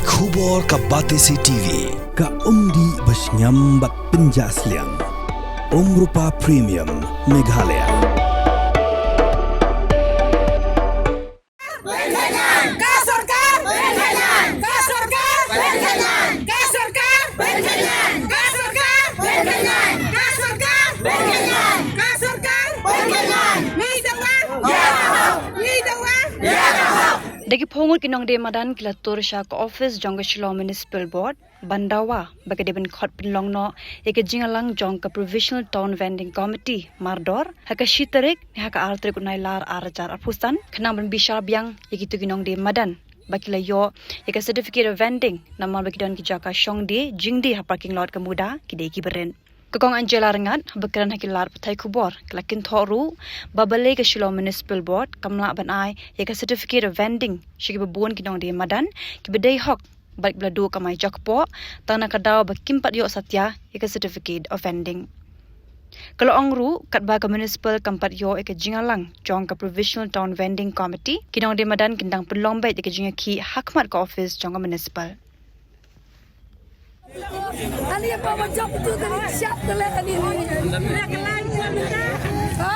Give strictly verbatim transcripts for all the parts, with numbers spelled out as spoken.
Khubor ka Batesi T V, ka umdih ba shngiam bad pynjah sliang. Umrupa Premium, Meghalaya. Da ki phew ngut ki nongdie madan ki la tur sha ka office jong ka Shillong Municipal Board ban dawa ba ka dei ban khot pynlong noh ïa ka jingïalang jong ka Provisional Town Vending Committee mardor ha ka shi tarik ne ha ka ar tarik u Nailar ar hajar arphew san, khnang ban bishar biang ïa kito ki nongdie madan ba ki la ïoh ïa ka certificate of vending namar ba ki don ki jaka shong die jingdie ha parking lot ka MUDA ki dei ki barit. Ka Kong Angela Ryngat, ba kren ha ki lad pathai khubor, ka la kynthoh ruh ba balei ka Shillong Municipal Board kam lah ban ai ïa ka certificate of vending sha kiba bun ki nongdie madan kiba dei hok bad kiba la duh kamai jakpoh tang na ka daw ba kim pat ïoh satia ïa ka certificate of vending. Ka la ong ruh katba ka municipal kam pat ïoh ïa ka jingïalang jong ka Provisional Town Vending Committee, ki nongdie madan kin dang pynlong beit ïa ka jingïakhih ha khmat ka office jong ka municipal. Ani apa macam tu tadi siap tu lah ani ni. Ha?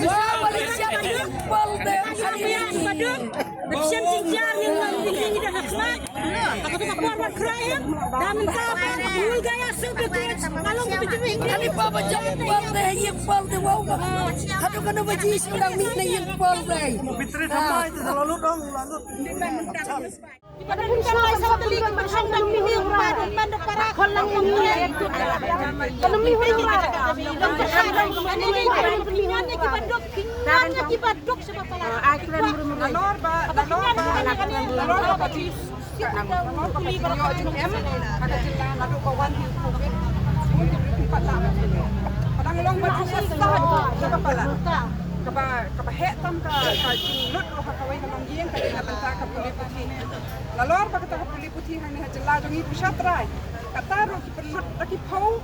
Wah, balik siap ni. Pol deh ani ni. Ani apa macam pol deh ye pol deh wow. Hadu kena baji sudah ni na ye pol deh. Fitri sama itu selalu dong lalu. Kaba, kaba heh tam ka, ka jinglut ruh ha kawei ka longïing ka dei na bynta ka pule puthi. Nalor ba kata ka pule puthi hangne ha jylla jong ngi pyrshah trai. Kata ruh ki pynlut da ki phew,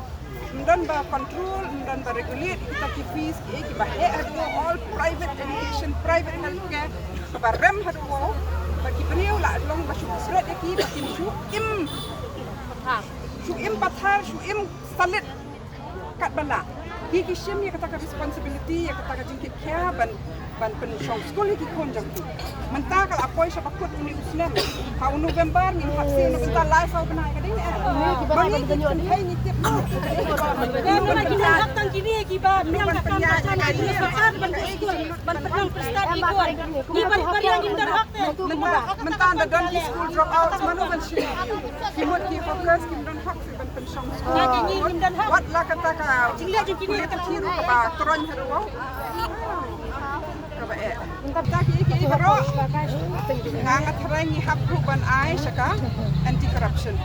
ym don ba control, ym don ba regulate, kita ki fees, ki, kiba heh haduh all private education, private healthcare, kaba rem haduh ba ki briew la long ba shu kret ïa ki, ba kim shu im, shu im pathar, shu im salit. Katba lah ki, ki shim ïa kata ka responsibility, ïa kata ka jingkit khia ban, ban pynshong skul ïa ki khun jong ki. Mynta ka la poi sha ba kut une u snem. Ha u November ngin hap siew na bynta lai saw bnai ka dei ne. Ba ngi ki kynthei ngi tip. Ban pynïaid ïa ka, ban pynïaid ïa ka, ban pynïaid ïa ka. Mynta, mynta da don ki school dropout, mano ban shim? Ki mut ki hawkers kim don hok shuh ban pynshong school. Wat la kata ka jingleh jong kine ka thir kaba troiñ haduh. Kaba eh. Mynta ki, ki baroh. Nga, nga tharai ngi hap ruh ban ai sha ka anti corruption.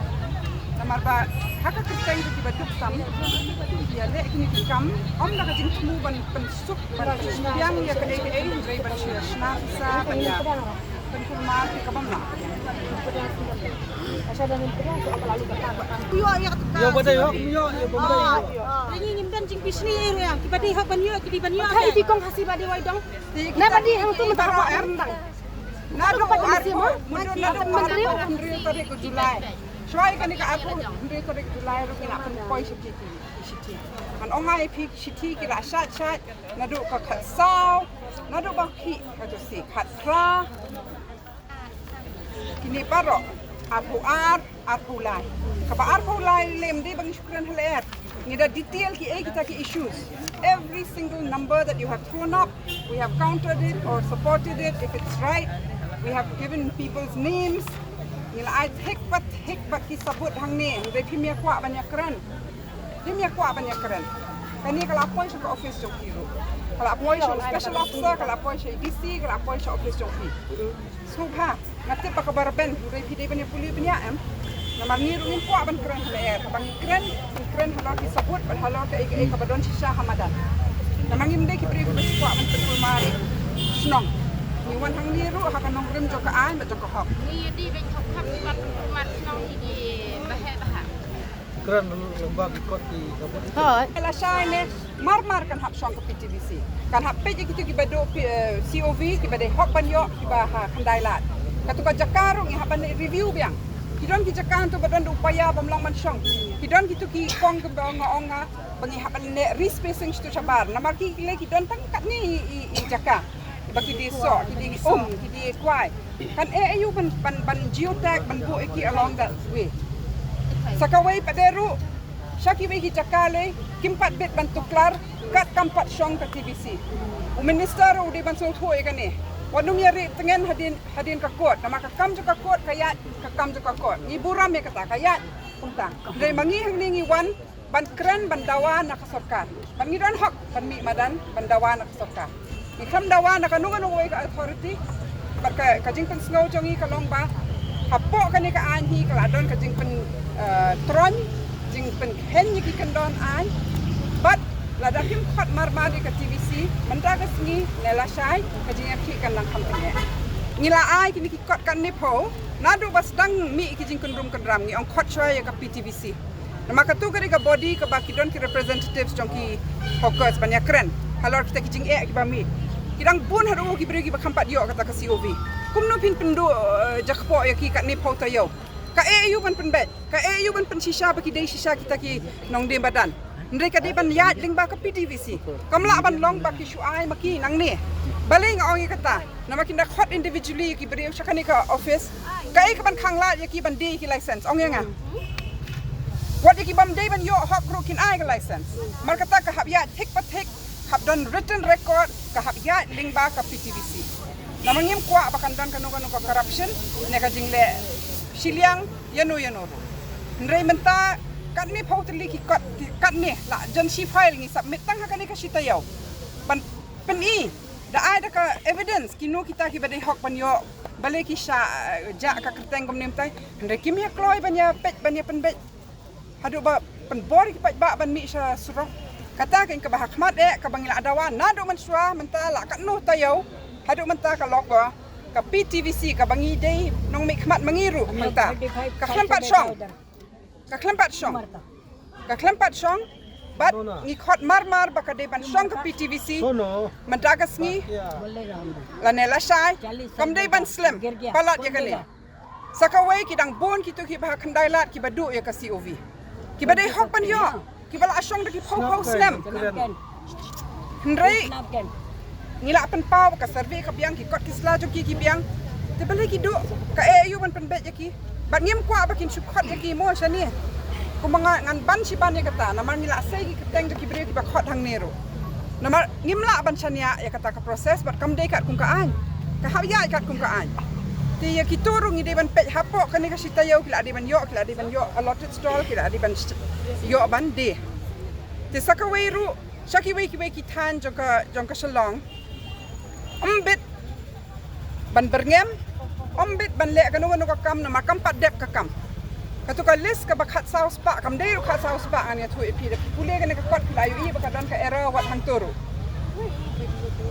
Namar ba ha ka kyrteng jong kiba duk tam, ki ïaleh kine ki kam, ym da ka jingthmu ban pynsuk, ban pynbiang ïa kaei kaei, hynrei ban shu ïa shna pisa, ban ïa pynkulmar ki kaba ym lah. Ïa ba dei hok, ïa, ïa ba dei hok. Ngi ngim don jingbishni ei ruh ïa kiba dei hok ban ïoh, ki dei ban ïoh. Ka iti kong hasi ba dei wai dong. Na ba dei hangtu mynta haba em dang. Naduh arphew, naduh arphew hynriew tarik u July. Shuwa ïa kane ka arphew hynriew tarik July ruh ngi la pynpoi sha ki, ki shithi. Ngan ong ïa phi ki shithi ki la shait shait naduh ka khatsaw, naduh ba khih ka jong ki khatphra. Kine baroh arphew ar, arphew lai. Kaba arphew lai lem dei ba ngi shu kren ha lyer. Ngi da detail kiei kita ki issues. Every single number that you have thrown up, we have counted it or supported it. If it's right, we have given people's names. Ngi la ai thik bad thik bad ki sabut hangne. Hynrei phim ïa kwah ban ïa kren. Phim ïa kwah ban ïa kren. Kane ka la poi sha ka office jong phi ruh. Ka la poi sha u special officer, ka la poi sha u D C, ka la poi sha office jong phi. Sngewbha, nga tip ba kaba rben, hynrei phi dei ban ïa pule bniah em. Namar ngi ruh ngim kwah ban kren ha lyer, haba ngi kren, ngi kren halor ki sabut, bad halor kaei kaei kaba don shisha ha madan. Namar ngim dei ki briew kiba shu kwah ban pynkulmar shnong. Ngi wan hangne ruh ha ka nongrim jong ka aiñ bad jong ka hok. Ngi dei ban hok hok ban pynkulmar shnong, ngi dei ba heh ba ha. Kren lem bad ki kot ki sabut. Hooid. Lashai ne, mar mar kan hap shong ka P T V C. Kan hap peit ïa kito kiba duh, eh, C O V, kiba dei hok ban ïoh, kiba ha khyndai lad. Katu ka jaka ruh ngi hap ban review biang. Ki don ki jaka tu ba don da u paia bym long ban shong. Ki don kitu ki kong kiba nga ong nga ba ngi hap ban leh respacing shitu shabar. Namar ki leh ki don tang katne i, i, i jaka. Ba ki dei soh, ki dei um, ki dei kwai. Kan eh aïu ban, ban, ban geotag, ban buh ïa ki along that way. Sa kawei pat de ruh, sha kiwei ki jaka lei, kim pat bit ban tuklar, kat kam pat shong ka T V C. U minister u dei ban sngewthuh ïa kane. Wat nym ïa rieh tngen hadien, hadien ka court. Namar ka kam jong ka court, ka ïaid, ka kam jong ka court. Ngi burom ïa kata, ka ïaid, kumta. Hynrei ma ngi hangne ngi wan, ban kren, ban dawa na ka sorkar. Ban ngi don hok, ban mih madan, ban dawa na ka sorkar. Ngi khlem dawa na kano kano kawei ka authority, bad ka, ka jingpynsngew jong ngi ka long ba, hapoh kane ka aiñ hi ka la don ka jingpyn, eh, troiñ, jingpynkheiñ ïa ki kyndon aiñ, bad lada kim khot marmar ïa ka T V C, mynta ka sngi, ne lashai, ka jingïakhih kan nang kham tyngeh. Ngi la ai kine ki kot katne phew, naduh ba sdang mih ki jingkyndrum kyndram, ngi ong khot shuwa ïa ka P T V C. Namar katu ka dei ka body kaba ki don ki representatives jong ki hawkers ban ïakren halor kita ki jingeh kiba mih. Ki dang bun haduh ki briew kiba kham pat ïoh kata ka C O V. Kumno phin pynduh, eh, jakpoh ïa ki katne phew taïew. Ka eh aïu ban pynbeit, ka eh aïu ban pynshisha ba ki dei shisha kita ki nongdie madan. Hynrei ka dei ban ïaid lyngba ka P T V C. Kam lah ban long ba ki shu ai ma ki nangne. Balei nga ong ïa kata? Namar kin da khot individually ïa ki briew sha kane ka office. Kaei kaban khanglad ïa ki ban die ïa ki license, ong ïa nga. Wat ïa ki bym dei ban ïoh hok ruh kin ai ka license. Mar kata ka hap ïaid thik pa thik, hap don written record, ka hap ïaid lyngba ka P T V C. Namar ngim kwah ba kan don kano kano ka corruption ne ka jingleh shiliang ïano ïano ruh. Hynrei mynta katne phew tylli ki kot, ki katne la jan shi file ngi submit tang ha kane ka shi taïew. Ban pyni da ai da ka evidence kino kita kiba dei hok ban ïoh, balei ki shah, eh, jah ka kyrteng kumne mynta. Hynrei kim ïa kloi ban ïa peit, ban ïa pynbeit. Haduh ba pynbor ïa ki paidbah ban mih sha surok. Kata kein kaba ha khmat eh kaba ngi la dawa naduh mynshuwa mynta la katno taïew. Haduh mynta ka lok ba ka P T V C kaba ngi dei nongmihkhmat ma ngi ruh mynta. Ka khlem pat shong. Ka khlem pat shong. Ka khlem pat shong. Bad ngi khot marmar ba ka dei ban shong ka P T V C. Mynta ka sngi. Lane lashai. Kam dei ban slem. Palat ïa kane. Sa kawei ki dang bun kitu kiba ha khyndai lad kiba duh ïa ka C O V. Kiba dei hok ban ïoh. Kiba la shong da ki phew phew snem. Hynrei ngi la pynpaw ba ka survey ka biang, ki kot ki sla jong ki ki biang. Te balei ki duh, ka eh aïu ban pynbeit ïa ki. Bad ngim kwah ba kin shu khot ïa ki mo shane. Kumba nga ngan ban shi ban ïa kata, namar ngi la sei ki kyrteng jong ki briew kiba khot hangne ruh. Namar ngim lah ban shaniah ïa kata ka process bad kam dei katkum ka aiñ. Ka hap ïaid katkum ka aiñ. Te ïa kito ruh ngi dei ban peit hapoh kane ka shi taïew ki la dei ban ïoh, ki la dei ban ïoh allotted stall, ki la dei ban sh-, ïoh ban die. Te sa kawei ruh, sha kiwei kiwei ki thaiñ jong ka, jong ka Shillong. Ym bit ban byrngem, ym bit ban leh kano kano ka kam namar kam pat dep ka kam. Katu ka list kaba khatsaw spah, kam dei ruh khatsaw spah, ngan ïathuh ïa phi, da phi pule kane ka kot phi la ïohi ba ka don ka error wat hangto ruh.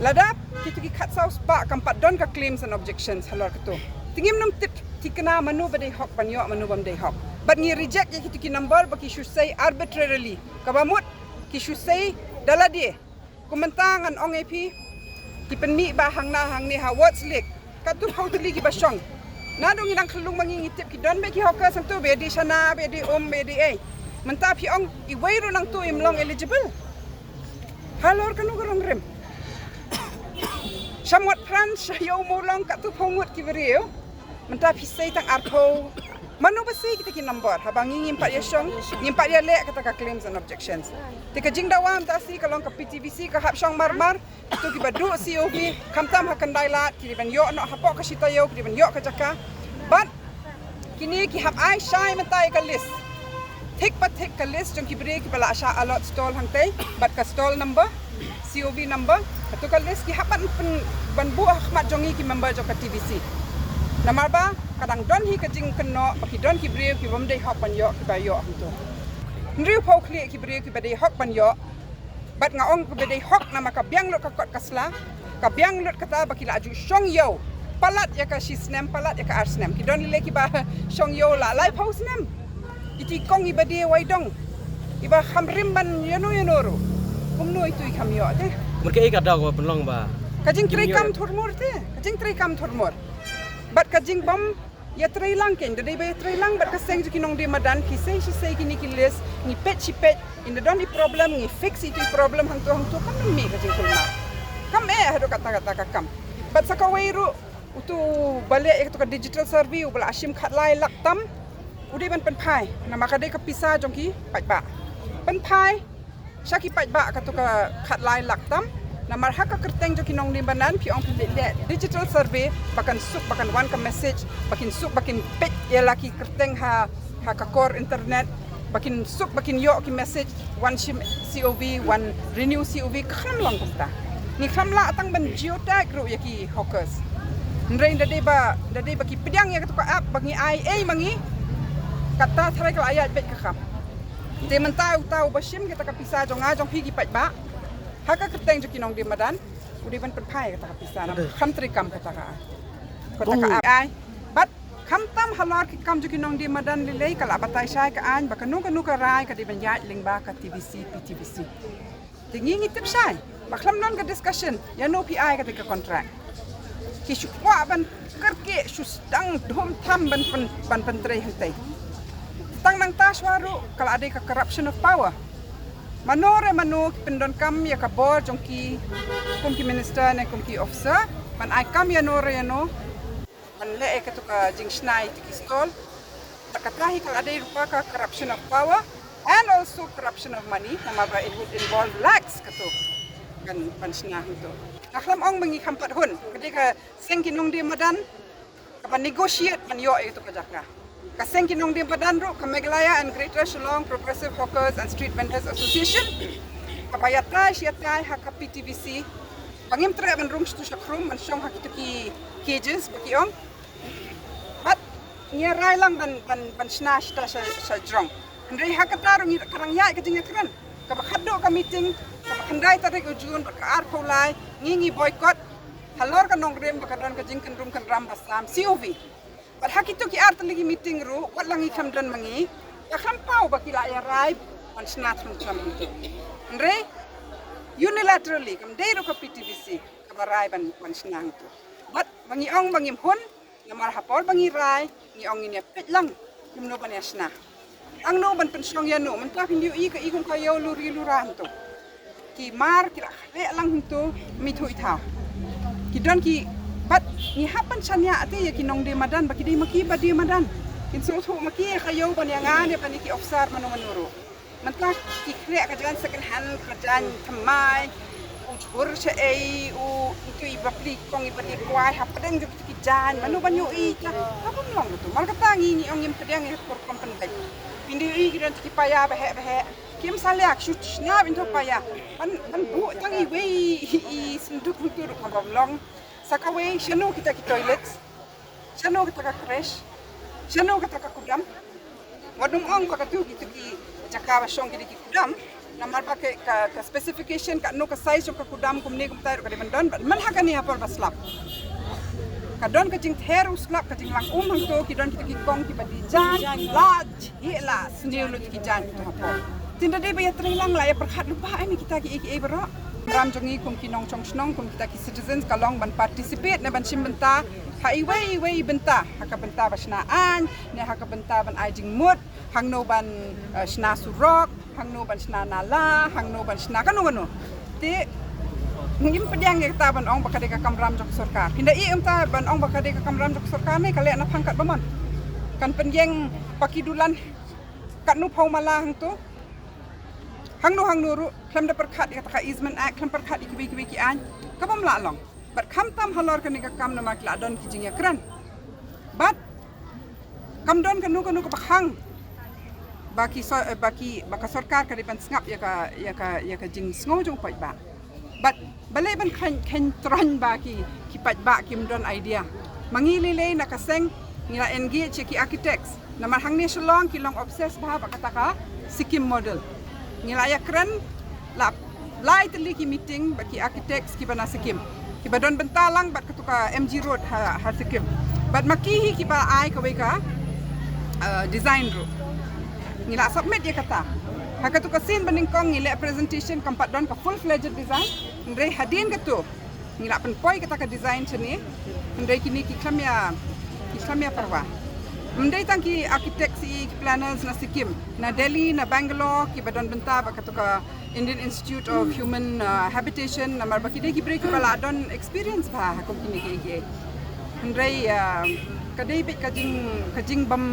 Lada kitu ki khatsaw spah kam pat don ka claims and objections halor katu. Te ngim nym tip thikna mano ba dei hok ban ïoh, mano bym dei hok. Bad ngi reject ïa kitu ki number ba ki shu sei arbitrarily. Kaba mut ki shu sei da lade. Kum mynta ngan ong ïa phi, ki pynmih ba hangna hangne ha Wards Lake. Katto phew tylli kiba shong. Naduh ngi dang khyllung ma ngi ngi tip ki don beit ki hawkers hangto, beit dei shana, beit dei um, beit dei ei. Mynta phi ong iwei ruh nangto im long eligible. Halor kano ka nongrim. Sha Motphran, sha Ïew Mawlong, katto phew ngut ki briew. Mynta phi sei tang arphew. Mano ba sei kita ki number? Haba ngi ngim pat ïa shong, ngim pat ïa leh kata ka claims and objections. Te ka jingdawa mynta shi ka long ka P T V C ka hap shong marmar. Kito kiba duh C O V, khamtam ha khyndai lad, ki dei ban ïoh noh hapoh ka shi taïew, ki dei ban ïoh ka jaka. Bad kine ki hap ai shai mynta ïa ka list. Thik pa thik ka list jong ki briew kiba la shah allot stall hangtei, bad ka stall number, C O V number, katu ka list ki hap ban pyn-, ban buh ha khmat jong ngi ki member jong ka T V C. Namar ba ka dang don hi ka jingkynnoh ba ki don ki briew kiba ym dei hok ban ïoh kiba ïoh hangto. Hynriew phew khlieh ki briew kiba dei hok ban ïoh. Bad nga ong kiba dei hok namar ka biang lut ka kot ka sla. Ka biang lut kata ba ki la ju shong ïew. Palat ïa ka shi snem, palat ïa ka ar snem. Ki don lei lei kiba shong ïew la laiphew snem. Iti kong iba die wai dong. Iba kham rim ban ïano ïano ruh. Kumno itu i kham ïoh te. Mut kaei ka daw ba pynlong ba. Ka jingtrei kam thurmur te. Ka jingtrei kam thurmur. Bad ka jingbym ïatreilang kein, da dei ba ïatreilang bad ka seng jong ki nongdie madan, ki sei shi sei kine ki list, ngi peit shi peit, ynda don i problem ngi fix itu i problem hangto hangto, kam mih ka jingkulmar. Kam eh haduh katta katta ka kam. Bad sa kawei ruh uto u ba leh ïa kato ka digital survey u ba la shim khatlai lak tam, u dei ban pynphai namar ka dei ka pisa jong ki paidbah. Pynphai sha ki paidbah kato ka khatlai lak tam. Namar ha ka kyrteng jong ki nongdie madan phi ong phi leh digital survey ba kan suk ba kan wan ka message, ba kin suk ba kin peit ïa la ki kyrteng ha, ha ka core internet, ba kin suk ba kin ïoh ki message wan shim C O V, wan renew C O V, ka khlem long kumta. Ngi khlem lah tang ban geotag ruh ïa ki hawkers. Hynrei da dei ba, da dei ba ki pdiang ïa kato ka app ba ngi ai ei ma ngi, kata tharai ka la ïaid beit ka kam. Te mynta uta u ba shim kata ka pisa jong nga jong phi ki paidbah ha ka kyrteng jong ki nongdie madan, u dei ban pynphai kata ka pisa, namar khlem treikam kata ka, kata ka ai. Bad khamtam halor ki kam jong ki nongdie madan lei lei ka la batai shai ka aiñ ba kano kano ka rai ka dei ban ïaid lyngba ka T V C, P T V C. Te ngi ngi tip shai ba khlem don ka discussion ïa no phi ai kata ka contract. Ki shu kwah ban kyrkieh, shu sdang dhum tham ban pyn, ban pyntrei hangtei. Tang nangta shuwa ruh ka la dei ka corruption of power. Mano re mano ki pyndonkam ïa ka bor jong ki, kum ki minister ne kum ki officer, ban ai kam ïa no re ïa no, ban leh ïa kato ka jingshna ïa ki stall. Bad kata hi ka la dei ruh ka corruption of power and also corruption of money, namar ba it would involve lakhs kato ban, ban shna hangto. Nga khlem ong ba ngi kham pat hun, ka dei ka seng ki nongdie madan kaba negotiate ban ïoh ïa kato ka jaka. Ka seng ki nongdie madan ruh ka Meghalaya and Greater Shillong Progressive Hawkers and Street Vendors Association, kaba ïatai shi ïatai ha ka P T V C, ba ngim treh ban rung shatu shakhrum ban shong ha kito ki cages ba ki ong. Bad ngi rai lang ban, ban, ban shna shata sha, sha jrong. Hynrei ha kata ruh ngi ka dang ïaid ka jingïakren. Kaba khatduh ka meeting, kaba khyndai tarik u June bad ka arphew lai, ngi ngi boycott halor ka nongrim ba ka don ka jingkynrum kynram ba sam C O V. Bad ha kito ki ar tylli ki meeting ruh, wat la ngi khlem don ma ngi, ka khlem paw ba ki la ïa rai ban shna thung thung hangto. Hynrei unilaterally, kam dei ruh ka P T V C kaba rai ban, ban shna hangto. Bad ba ngi ong ba ngim hun, namar ha por ba ngi rai ngi ong ngin ïa peit lang kumno ban ïa shna. Angno ban pynshong ïa no, mynta phin ïohi ka i kum ka ïew luri lura hangto. Ki mar ki la khleh lang hangto, mi thuh i thaw. Ki don ki, bad ngi hap ban shaniah te ïa ki nongdie madan ba ki dei ma ki ba die madan. Kin sngewthuh ma ki ïa ka ïew ban ïa nga ne ban ïa ki officer mano mano ruh. Mynta ki khleh ka jaiñ second hand, ka jaiñ thymmai, u jhur shaei, u itu i bapli kong i bapli kwai hapdeng jong ki jaiñ, mano ban ïohi ta, ka bym long ruh tu. Mar kata ngi ngi ong ngim pdiang ïa ka rukom pynbeit. Phin da ïohi ki don ki paia ba heh ba heh. Kim sa leh shu shna bynta paia. Ban, ban buh tang iwei i, i synduk hangto ruh ka bym long. Sa kawei, shano kita ki toilets? Shano kata ka crash? Shano kata ka kudam? Wat nym ong ba katu kitu ki jaka ba shong ki dei ki kudam. Namar ba ka, ka, ka specification, kano ka size jong ka kudam kumne kumtai ruh ka dei ban don, bad man ha kane ha por ba slap ka don ka jingther u slap, ka jinglang um hangto, ki don kitu ki kong kiba die jaiñ, la jhieh la sniew lut ki jaiñ tu ha por. Te ynda dei ba ïa trei lang, la ïa pyrkhat lypa ïa kita kiei kiei baroh. Ram jong ngi kum ki nongshong shnong, kum kita ki citizens, ka long ban participate ne ban shim bynta ha iwei iwei i bynta, ha ka bynta ba shna aiñ ne ha ka bynta ban ai jingmut, hangno ban, eh, shna surok, hangno ban shna nala, hangno ban shna kano kano. Te ngim pdiang ïa kata ban ong ba ka dei ka kamram jong ka sorkar. Phin da ïohi mynta ban ong ba ka dei ka kamram jong ka sorkar ne ka leh na phang katba mon. Kan pynïeng ba ki dulan katno phew mala hangto. Hangno hangno ruh, khlem da pyrkhat ïa kata ka Easement Act, khlem pyrkhat ïa kiwei kiwei ki aiñ, ka bym lah long. Bad khamtam halor kane ka kam namar ki la don ki jingïakren. Bad kam don kano kano kaba khang ba ki so-, eh, ba ki, ba ka sorkar ka dei ban sngap ïa ka, ïa ka, ïa ka jingsngew jong u paidbah. Bad balei ban kheiñ, kheiñ tyrhan ba ki, ki paidbah kim don idea. Ma ngi lei lei na ka seng ngi la engage ïa ki architects. Namar hangne Shillong ki long obsessed bha bad kata ka Sikkim model. Ngi la ïakren la lai tylli ki meeting bad ki architects kiba na Sikkim, kiba don bynta lang bad katu ka M G Road ha, ha Sikkim. Bad ma ki hi kiba ai kawei ka, eh, design ruh. Ngi la submit ïa kata. Ha katu ka sien ba nyngkong ngi leh presentation kam pat don ka full fledged design. Hynrei hadien katu ngi la pynpoi kata ka design shane. Hynrei kine ki khlem ïa, Samia Parwa. Ym dei tang ki architects, ki planners na Sikkim, na Delhi, na Bangalore, kiba don bynta bad katu ka Indian Institute of Human, uh, Habitation, namar ba ki dei ki briew kiba la don experience bha ha kum kine kiei kiei. Hynrei, uh, ka dei beit ka jing, ka jingbym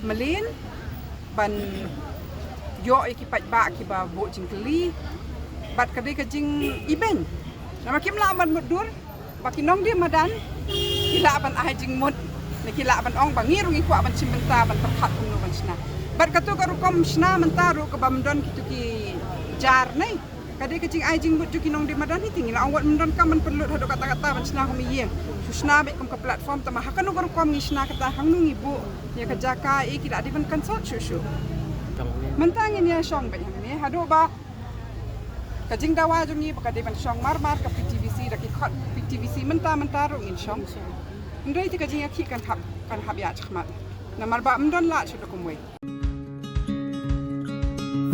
mlien ban ïoh ïa ki paidbah kiba buh jingkylli. Bad ka dei ka jingibeiñ. Namar kim lah ban mutdur ba ki nongdie madan ki lah ban ai jingmut, ne ki lah ban ong ba ngi ruh ngi kwah ban shim bynta ban pyrkhat kumno ban shna. Bad katu ka rukom shna mynta ruh kaba ym don kitu ki jar ne, ka dei ka jingai jingmut jong ki nongdie madan hi. Te ngi la ong wat ym donkam ban pynlut haduh katta katta ban shna kum ïing. Shu shna beit kum ka platform, tangba ha kano ka rukom ngi shna kata, hangno ngi buh ïa ka jaka, eh, ki la dei ban consult shuh shuh. Mynta ngin ïa shong beit hangne haduh ba ka jingdawa jong ngi ba ka dei ban shong mar mar ka P T V C, da ki khot P T V C mynta mynta ruh ngin shong. Hynrei te ka jingïakhih kan hap, kan hap ïa shakhmat. Namar ba ym don lad shuh da kumwei.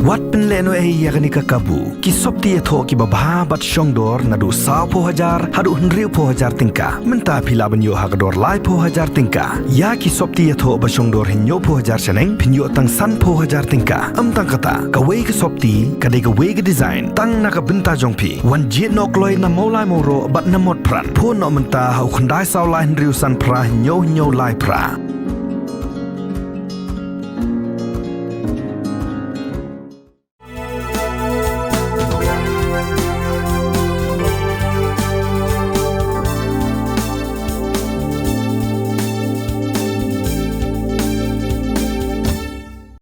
Wat pynlehnohei ïa kane ka kabu. Ki sopti ïathoh kiba bha bad shongdor naduh sawphew hajar haduh hynriewphew hajar tyngka. Mynta phi lah ban ïoh ha ka dor laiphew hajar tyngka. Ïa ki sopti ïathoh ba shongdor hynñiewphew hajar shaneng, phin ïoh tang sanphew hajar tyngka. Ym tang kata, kawei ka sopti ka dei kawei ka design tang na ka bynta jong phi. Wan jied noh kloi na Mawlai Mawroh bad na Motphran. Phone noh mynta ha u khyndai saw lai hynriew san phra hynñiew hynñiew lai phra.